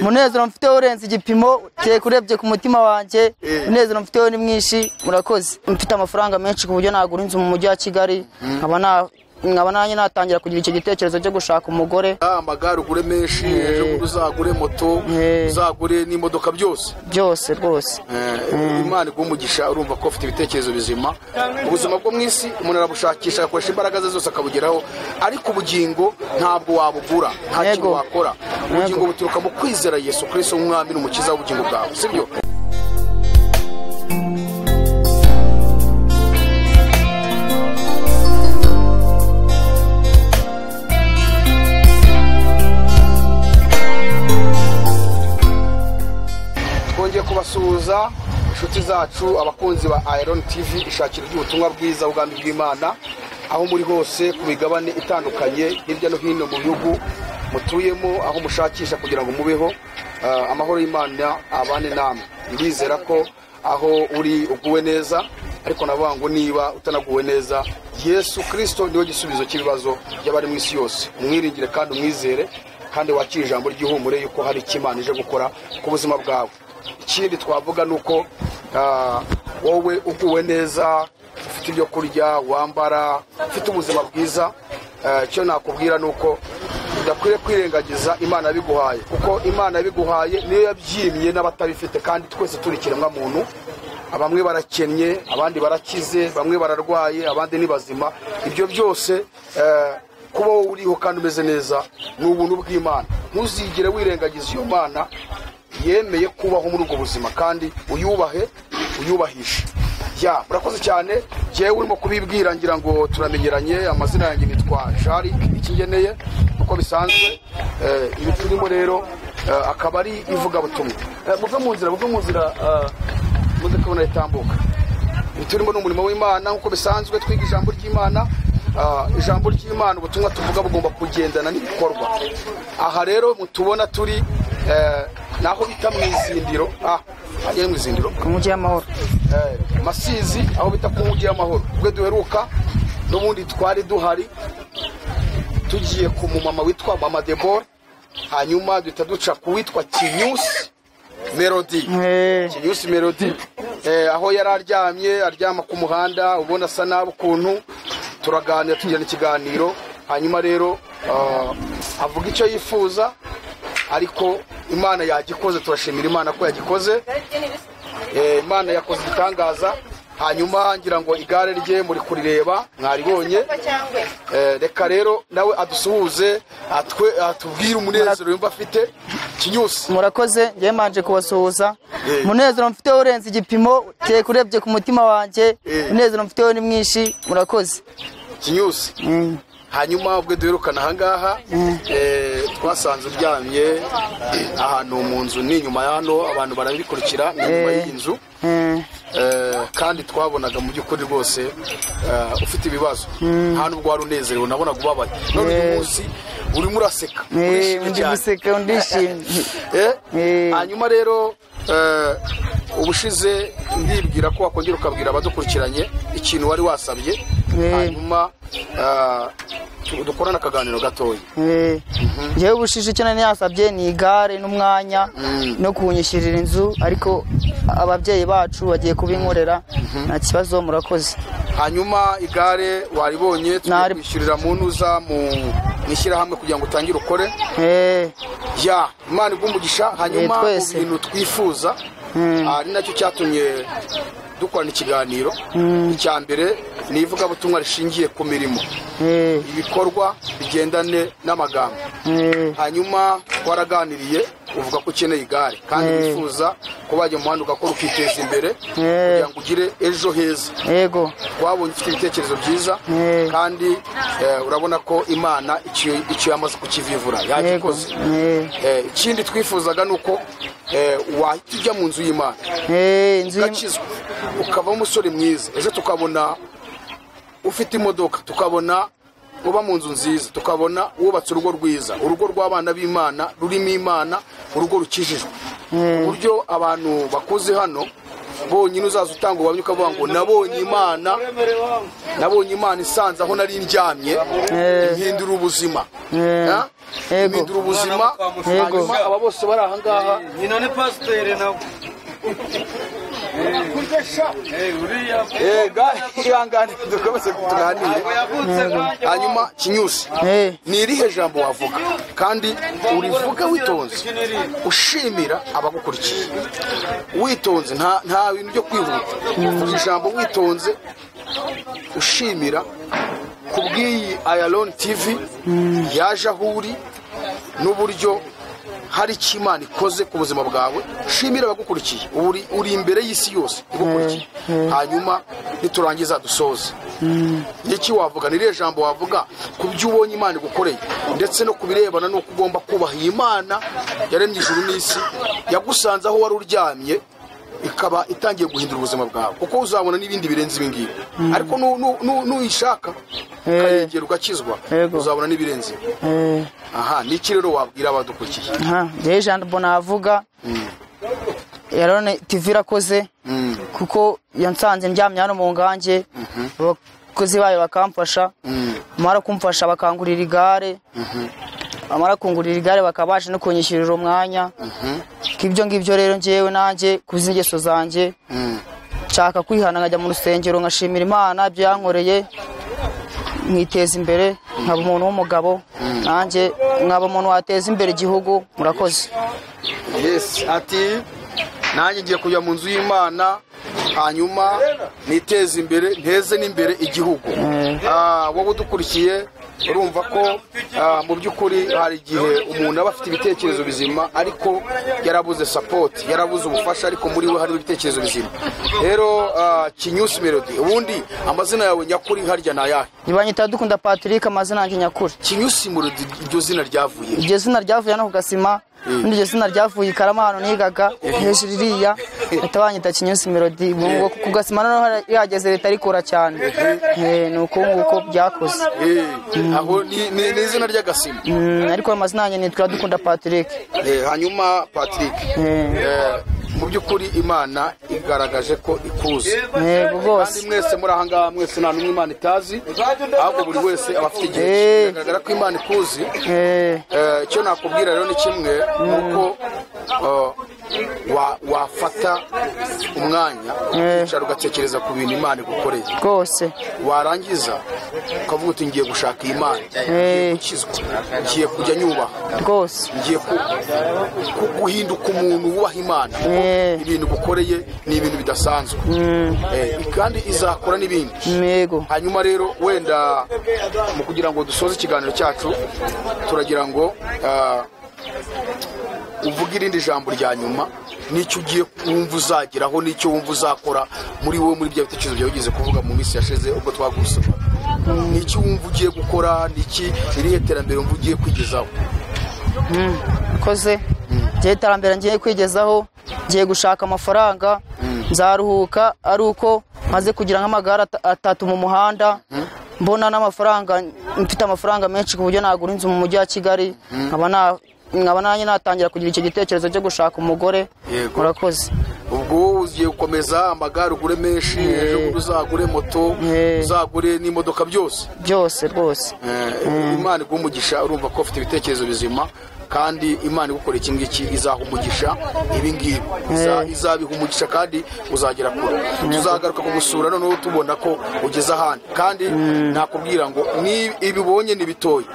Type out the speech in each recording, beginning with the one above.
Umunezero mfite urenze igipimo, teka urebye ku mutima wanjye, umunezero mfite ni mwinshi, murakoze. Mfite amafaranga menshi ku buryo nagura inzu mu mujyi wa Kigali, nkaba nanjye natangira kugira icyo gitekerezo cyo gushaka umugore. Amagare ugure menshi, ejo bundi uzagure moto, uzagure n'imodoka, byose byose rwose. Imana iguhe umugisha. Urumva ko ufite ibitekerezo bizima. Ubuzima bwo mu isi umuntu arabushakisha, agakoresha imbaraga ze zose akabugeraho, ariko ubugingo ntabwo wabugura, nta kintu wakora. Ubugingo buturuka mu kwizera Yesu Kristo nk'umwami n'umukiza w'ubugingo bwawe, sibyo? Twongeye kubasuhuza inshuti zacu, abakunzi ba Iron TV, ishakira ry'ubutumwa bwiza ubwami bw'Imana, aho muri hose ku migabane itandukanye hirya no hino mu bihugu mutuyemo, aho mushakisha kugira ngo mubeho. Amahoro y'Imana abane namwe. Ndizera ko aho uri uguwe neza, ariko navuga ngo niba utanaguwe neza, Yesu Kristo niwe gisubizo cy'ibibazo by'abari mu isi yose. Umwiringire kandi umwizere, kandi wakire ijambo ry'ihumure yuko hari icyo Imana ije gukora ku buzima bwawe. Ikindi twavuga nuko wowe uguwe neza, ufite ibyo kurya, wambara, ufite ubuzima bwiza, icyo nakubwira nuko udakwiriye kwirengagiza Imana yabiguhaye, kuko Imana yabiguhaye niyo yabyimye n'abatabifite, kandi twese turi ikiremwa muntu. Bamwe barakennye, abandi barakize, bamwe bararwaye, abandi ni bazima. Ibyo byose kuba wowe uriho kandi umeze neza ni ubuntu bw'Imana. Ntuzigere wirengagiza iyo Mana yemeye kubaho muri ubwo buzima, kandi uyubahe, uyubahishe. Ya, murakoze cyane. Jewe urimo kubibwira ngira ngo turamenyeranye, amazina yanjye nitwa Jarik Ikingeneye uko bisanzwe. Ibi turimo rero akaba ari ivugabutumwa. Muve mu nzira, muve mu nzira, muze kubona itambuka. Ibi turimo ni umurimo w'Imana nkuko bisanzwe, twiga ijambo ry'Imana. Ijambo ry'Imana, ubutumwa tuvuga bugomba kugendana n'ibikorwa. Aha rero mutubona turi naho bita mu Izindiro, hajya mu Izindiro ku Mujyi w'Amahoro, Masizi, aho bita ku Mujyi w'Amahoro. Ubwo duheruka n'ubundi twari duhari tugiye ku mumama witwa Mama Debora, hanyuma duhita duca ku witwa Kinyusi Melody. Kinyusi Melody, aho yari aryamye, aryama ku muhanda ubona asa nabi ukuntu. Turaganira, tugirana ikiganiro, hanyuma rero avuga icyo yifuza, ariko Imana yagikoze. Turashimira Imana ko yagikoze. Imana yakoze igitangaza. Hanyuma ngira ngo igare rye muri kurireba, mwaribonye. Reka rero nawe adusuhuze, atubwire umunezero yumva afite. Kinyusi, murakoze. Ngiye manje kubasuhuza. Umunezero mfite urenze igipimo, teka urebye ku mutima wanjye, umunezero mfite ni mwinshi, murakoze. Kinyusi, hanyuma ubwo duherukana ahangaha, twasanze uryamye ahantu mu nzu, ni inyuma ya hano, abantu barabikurikira, ni inyuma y'iyi nzu. Kandi twabonaga mu by'ukuri rwose ufite ibibazo, nta nubwo wari unezerewe, nabonaga ubabaye. None uyu munsi urimo uraseka, urishimye cyane. Guseka, ndishimye. Hanyuma rero ubushize ndibwira ko wakongera ukabwira abadukurikiranye ikintu wari wasabye, hanyuma dukorana akaganiro gatoya. Njyewe ubushize icyo nari nasabye ni igare n'umwanya no kunyishyurira inzu, ariko ababyeyi bacu bagiye kubinkorera, nta kibazo, murakoze. Hanyuma igare waribonye, tugiye kwishyurira mu ntuza mu ishyirahamwe kugira ngo utangire ukore. Ya, Imana iguhe umugisha. Hanyuma mu bintu twifuza, ari nacyo cyatumye dukorana ikiganiro, icya mbere ni ivugabutumwa rishingiye ku mirimo, ibikorwa bigendane n'amagambo. Hanyuma twaraganiriye, uvuga ko ukeneye igare kandi wifuza ko wajya mu muhanda ugakora ukiteza imbere kugira ngo ugire ejo heza. Yego, twabonye ufite ibitekerezo byiza, kandi urabona ko Imana icyo yamaze kukivivura yagikoze. Ikindi twifuzaga ni uko wahita ujya mu nzu y'Imana, ugakizwa, ukava umusore mwiza, ejo tukabona ufite imodoka, tukabona uba mu nzu nziza, tukabona wubatse urugo rwiza, urugo rw'abana b'Imana rurimo Imana, urugo rukijijwe. Uburyo abantu bakuze hano Bonyine uzaza utanga ubuhamya ukavuga ngo nabonye Imana, nabonye Imana isanze aho nari ndyamye, impindura ubuzima. Impindura ubuzima. Hanyuma aba bose bari aha ngaha, nyina ni pasiteri nawe. Ihangane dukomeze tuganire. Hanyuma Kinyusi, ni irihe jambo wavuga kandi urivuga witonze, ushimira abagukurikiye witonze, nta bintu byo kwihuta, ijambo witonze ushimira kubw'iyi Ayaloni TV yaje aho uri n'uburyo hari icyo Imana ikoze ku buzima bwawe. Shimira abagukurikiye, uri imbere y'isi yose igukurikiye. Hanyuma niturangiza dusoze. Iki wavuga, ni irihe jambo wavuga ku byo ubonye Imana igukoreye, ndetse no kubirebana n'uko ugomba kubaha Imana yaremye ijuru n'isi, yagusanze aho wari uryamye ikaba itangiye guhindura ubuzima bwawe, kuko uzabona n'ibindi birenze ibi ngibi. Ariko nuyishaka ukayegera ugakizwa, uzabona n'ibirenze. Aha niki rero wabwira abadukurikiye? Njyewe ijambo navuga, Ayaloni TV irakoze kuko yansanze ndyamye hano mu ngange, abakozi bayo bakamfasha, bamara kumfasha bakangurira igare, bamara kungurira igare bakabasha no kunyishyurira umwanya. Ibyo ngibyo rero njyewe nanjye kuzi ingeso zanjye, nshaka kwihana nkajya mu rusengero nkashimira Imana ibyo yankoreye, nkiteza imbere, nkaba umuntu w'umugabo, nanjye nkaba umuntu wateza imbere igihugu. Murakoze. Yes, ati nanjye ngiye kujya mu nzu y'Imana hanyuma niteze imbere, nteze n'imbere igihugu. Wowe udukurikiye urumva ko mu by'ukuri hari igihe umuntu aba afite ibitekerezo bizima ariko yarabuze support, yarabuze ubufasha, ariko muri we harimo ibitekerezo bizima. Rero Kinyusi Melody, ubundi amazina yawe nyakuri harya ni ayahe? Nibanyita Dukunda Patrick, amazina yanjye nyakuri. Kinyusi Melody, iryo zina ryavuye? Iryo zina ryavuye hano ku Gasima, iryo zina ryavuye i Karama hano nigaga hejuru iriya, bahita banyita Kinyusi Melody. Ubwo ku Gasima noneho yageze leta arikora cyane. Ni uko nguko byakoze. Aho ni izina ry'agasima. Ariko amazina yanjye nitwa Dukunda Patrick. Hanyuma Patrick, mu by'ukuri Imana igaragaje ko ikuzi. Kandi mwese muri aha ngaha mwese nta n'umwe Imana itazi, ahubwo buri wese aba afite igihe. Bigaragara ko Imana ikuzi. Icyo nakubwira rero ni kimwe, nuko wafata umwanya ukicara ugatekereza ku bintu Imana igukoreye rwose, warangiza ukavuga uti ngiye gushaka Imana, ngiye gukizwa, ngiye kujya nyubaha rwose, ngiye guhinduka umuntu wubaha Imana. Ibintu gukoreye ni ibintu bidasanzwe, kandi izakora n'ibindi. Hanyuma rero wenda mu kugira ngo dusoze ikiganiro cyacu, turagira ngo uvuge irindi jambo rya nyuma, n'icyo ugiye wumva uzageraho, n'icyo wumva uzakora muri wowe, muri bya bitekerezo byawe ugeze kuvuga mu minsi yashize ubwo twagusoma. N'icyo wumva ugiye gukora, n'iki irihe terambere wumva ugiye kwigezaho? Koze ngiye iterambere ngiye kwigezaho, ngiye gushaka amafaranga, nzaruhuka ari uko maze kugira nk'amagare 3 mu muhanda, mbona n'amafaranga, mfite amafaranga menshi ku buryo nagura inzu mu mujyi wa Kigali, nkaba nanjye natangira kugira icyo gitekerezo cyo gushaka umugore. Murakoze. Ubwo ugiye gukomeza amagare ugure menshi, ejo bundi uzagure moto, uzagure n'imodoka, byose byose rwose. Imana iguhe umugisha. Urumva ko ufite ibitekerezo bizima, kandi Imana igukora iki ngiki izaha umugisha ibi ngibi, izabiha umugisha kandi uzagera kure. Tuzagaruka kugusura noneho tubona ko ugeze ahandi, kandi nakubwira ngo ni ibibonye ni bitoya,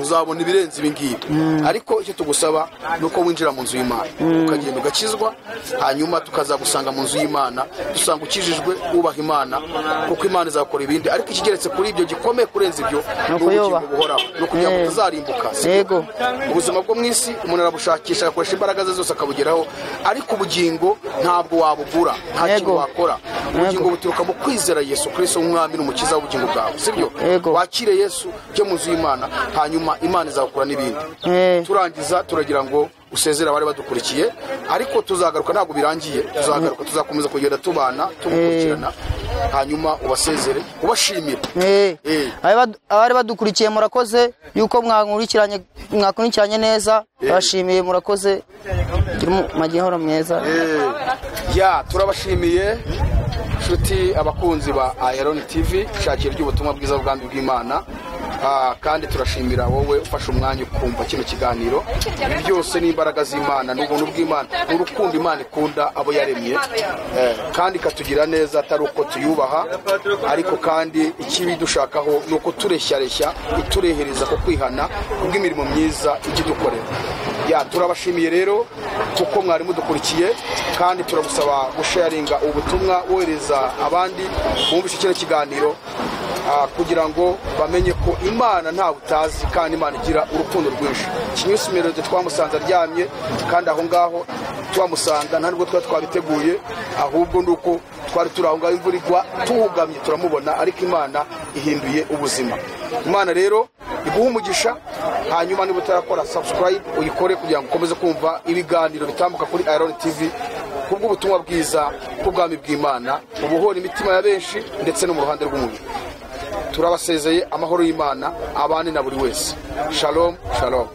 uzabona ibirenze ibi ngibi. Ariko icyo tugusaba ni uko winjira mu nzu y'Imana ukagenda ugakizwa, hanyuma tukazagusanga mu nzu y'Imana dusanga ukijijwe, wubaha Imana, kuko Imana izakora ibindi. Ariko ikigeretse kuri ibyo gikomeye kurenza ibyo ni ubugingo buhoraho, ni ukugira ngo utazarimbuka. Ubuzima bwo mu isi umuntu arabushakisha agakoresha imbaraga ze zose akabugeraho, ariko ubugingo ntabwo wabugura, nta kintu wakora. Ubugingo buturuka mu kwizera Yesu Kristo nk'umwami n'umukiza w'ubugingo bwawe, sibyo? Wakire Yesu cyo mu nzu y'Imana, hanyuma Imana izakora n'ibindi. Turangiza turagira ngo usezera abari badukurikiye, ariko tuzagaruka, ntabwo birangiye, tuzagaruka, tuzakomeza kugenda tubana tugukurikirana. Hanyuma ubasezere ubashimira. Abari badukurikiye murakoze yuko mwakurikiranye neza, bashimiye murakoze. Magihoro mwiza. Ya turabashimiye nshuti abakunzi ba Iron TV, shakira ry'ubutumwa bwiza bw'ubwami bw'Imana. Kandi turashimira wowe ufashe umwanya ukumva kino kiganiro. Ibi byose ni imbaraga z'Imana, ni ubuntu bw'Imana, ni urukundo Imana ikunda abo yaremye, kandi ikatugira neza atari uko tuyubaha, ariko kandi ikibi dushakaho ni uko tureshyareshya, iturehereza ku kwihana kubw'imirimo myiza ijya idukorera. Ya turabashimiye rero kuko mwari mudukurikiye, kandi turagusaba gusharinga ubutumwa wohereza abandi bumvishe kino kiganiro, kugira ngo bamenye ko Imana nta utazi, kandi Imana igira urukundo rwinshi. Kinyusi Melody twamusanze aryamye, kandi aho ngaho twamusanga nta nubwo twari twabiteguye, ahubwo nuko twari turi aho ngaho imvura igwa tuhugamye turamubona, ariko Imana ihinduye ubuzima. Imana rero iguha umugisha. Hanyuma niba utarakora subscribe uyikore kugira ngo ukomeze kumva ibiganiro bitambuka kuri Iron TV kubw'ubutumwa bwiza bw'ubwami bw'Imana, ubuhora imitima ya benshi ndetse no mu ruhande rw'umubiri. Turabasezeye, amahoro y'Imana abane na buri wese. Shalom, shalom.